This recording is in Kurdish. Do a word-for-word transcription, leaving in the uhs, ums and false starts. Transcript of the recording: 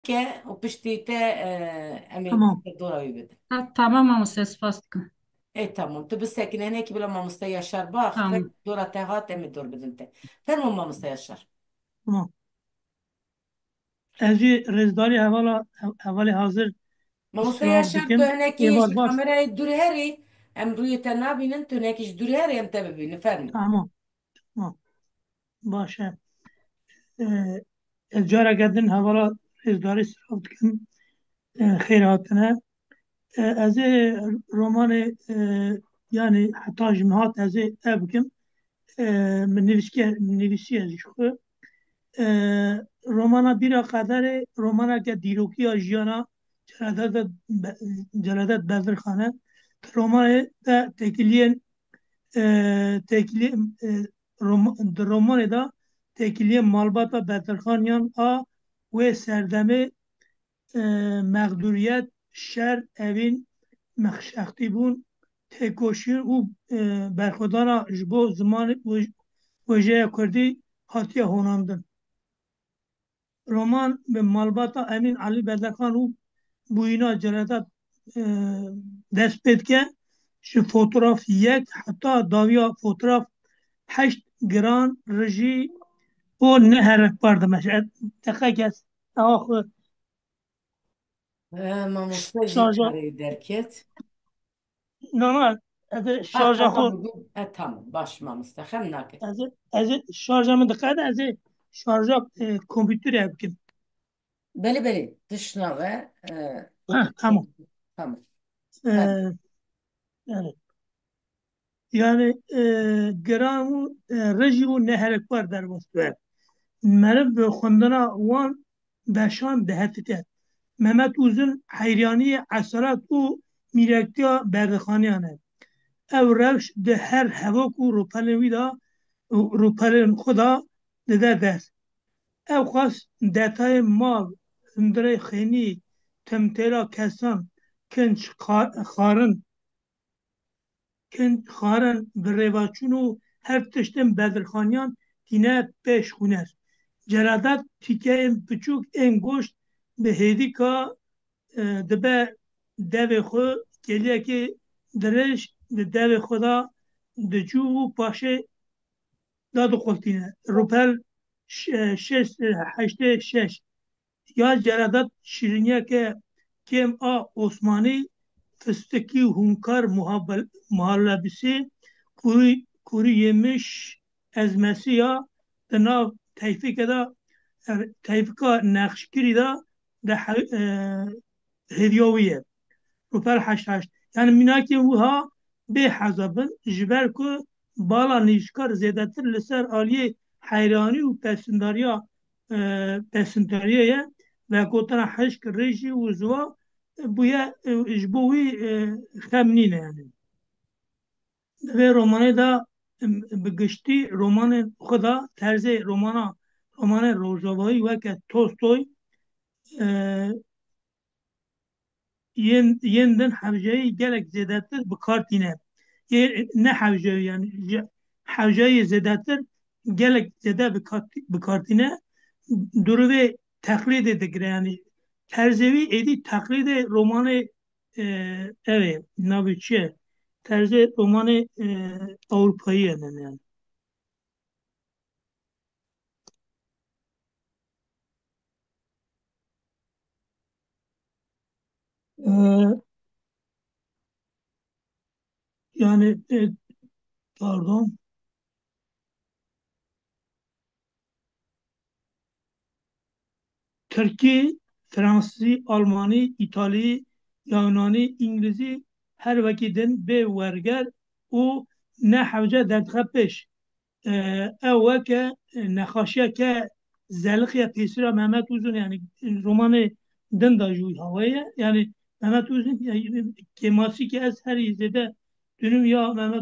ke û piştî te, e, em ê Tamam. te dora wî bidin. Ha, tamam mamoste, spas dikim. E, tamam. Tu bisekine hinekî bila mamoste Yaşar baxfe, Tamam. dora te hat em ê dor bidin te. Fermo mamoste Yaşar. Tamam. Ez jî rêzdarî hevala, hevalê hazir Mamoste istirham Yaşar, dikim. Tu hinekî Êvar ji baş. Kamerayê dûr herî, em rûyê te nabînin, tu hinekî ji dûr herî em te bibînin. Fermo. Tamam. Tamam. Baş e. Ee, ez careke din hevala rêzdarî sirav dikim. Ee, xêr hatine. Ee, ez ê romanê, ee, yani heta ji min hat ez ê ev bikim. Ee, min nivîskiye, nivîsiye ji xwe. Ee, romana Bîra Qederê, romaneke dîrokiya jiyana Celadet Be-, Celadet Bedirxan e. Di romanê de têkiliyên, ee, têkiliyên, ee, rom-, di romanê de têkiliyên malbata Bedirxaniyan a wê serdemê, e, mexdûriyet, şer, evîn, mexşextîbûn, têkoşîn û, e, berxwedana ji bo zimanê wê-, wêjeya kurdî hatiye honandin. Roman bi malbata Emîn Elî Bedirxan û bûyîna Celadet, e, dest pê dike. Ji fotograf yek heta dawiya fotograf heşt giran, rijî û ne herekbar dimeşe. Deqek ez ewa xwe E, mamoste jî Şarja. karê derket. Na, na, ez ê Ha, şarja xwe. Tamam, e, tamam, baş mamoste, xem nake. Ez ê, ez ê şarja min diqede, ez ê şarja, e, kompûterê bikim. Belê, belê, tişt nabe. E, Ha, tamam. Tamam. E, Tamam. Yani, yani, e, giran û, e, rijî û neherekbar derbas dibe. Meriv bi xwendina wan beşan dihetike. Mehmet Uzun heyraniyê esalet û mîrektiya Berdixaniyan e. Ew rewş di her hevok û rûpelên wî de, rûpelên xwe de dide dest. Ew xwest detayên mal, hundirê xênî, timtêla kesan, kinç, xa-, xarin, Kin xarin bi rêvaçûn û her tiştên Bedirxaniyan tîne pêş huner. Celadet tîkeyên piçûk ên goşt bi hêdîka, e, dibe devê xwe, kêliyekê dirêj di devê xwe de dicû û paşê dadiqultîne. Rûpel ş-, e, şêst, e, heştê şeş. Ya Celadet şîriniyeke kêm a Osmanî, fistikî, hûnkar, muhabel-, muhalebisî, kuru, kuru yemiş ezmesi ya di nav teyfike de, er, teyfika nexşkirî de de he-, e, hêviya wî ye. Rûpel heşt heşt. Yani mînakên wiha bê heza bin, ji ber ku bala nivîskar zêdetir li ser aliyê heyranî û pesindariya, e, pesindariyê ye, vegotina hişk, rêjî û ziwa bûye, e, ji bo wî, e, xem nîne yani. Di vê romanê de, em, bi giştî romanên xwe de terzê romana, romanên rojavayî weke Tolstoy, e, yên, yên din hewceyî gelek zêdetir bi kar tîne. Yê ne hewceyî, yani, ji-, hewceyî zêdetir gelek zêde bi kar tî-, bi kar tîne. Duruvê teqlîdê digire, yani, terzê wî êdî teqlîdê romanê, e, ev ê, navê çi ye? Terzê romanê, e, Ewropayî ye, yani. Ee, yani, e, pardon. Tirkî, Fransî, Almanî, Îtalî, Yunanî, Îngilîzî her wekî din bê werger û ne hewce derdixe pêş. E, ew weke, e, nexaşiyeke zelixiye pêsira Mehmet Uzun, yani romanê din de jû haweye. Yani Mehmet Uzun, e, kêmasî ki ez herî zêde dinim ya Mehmet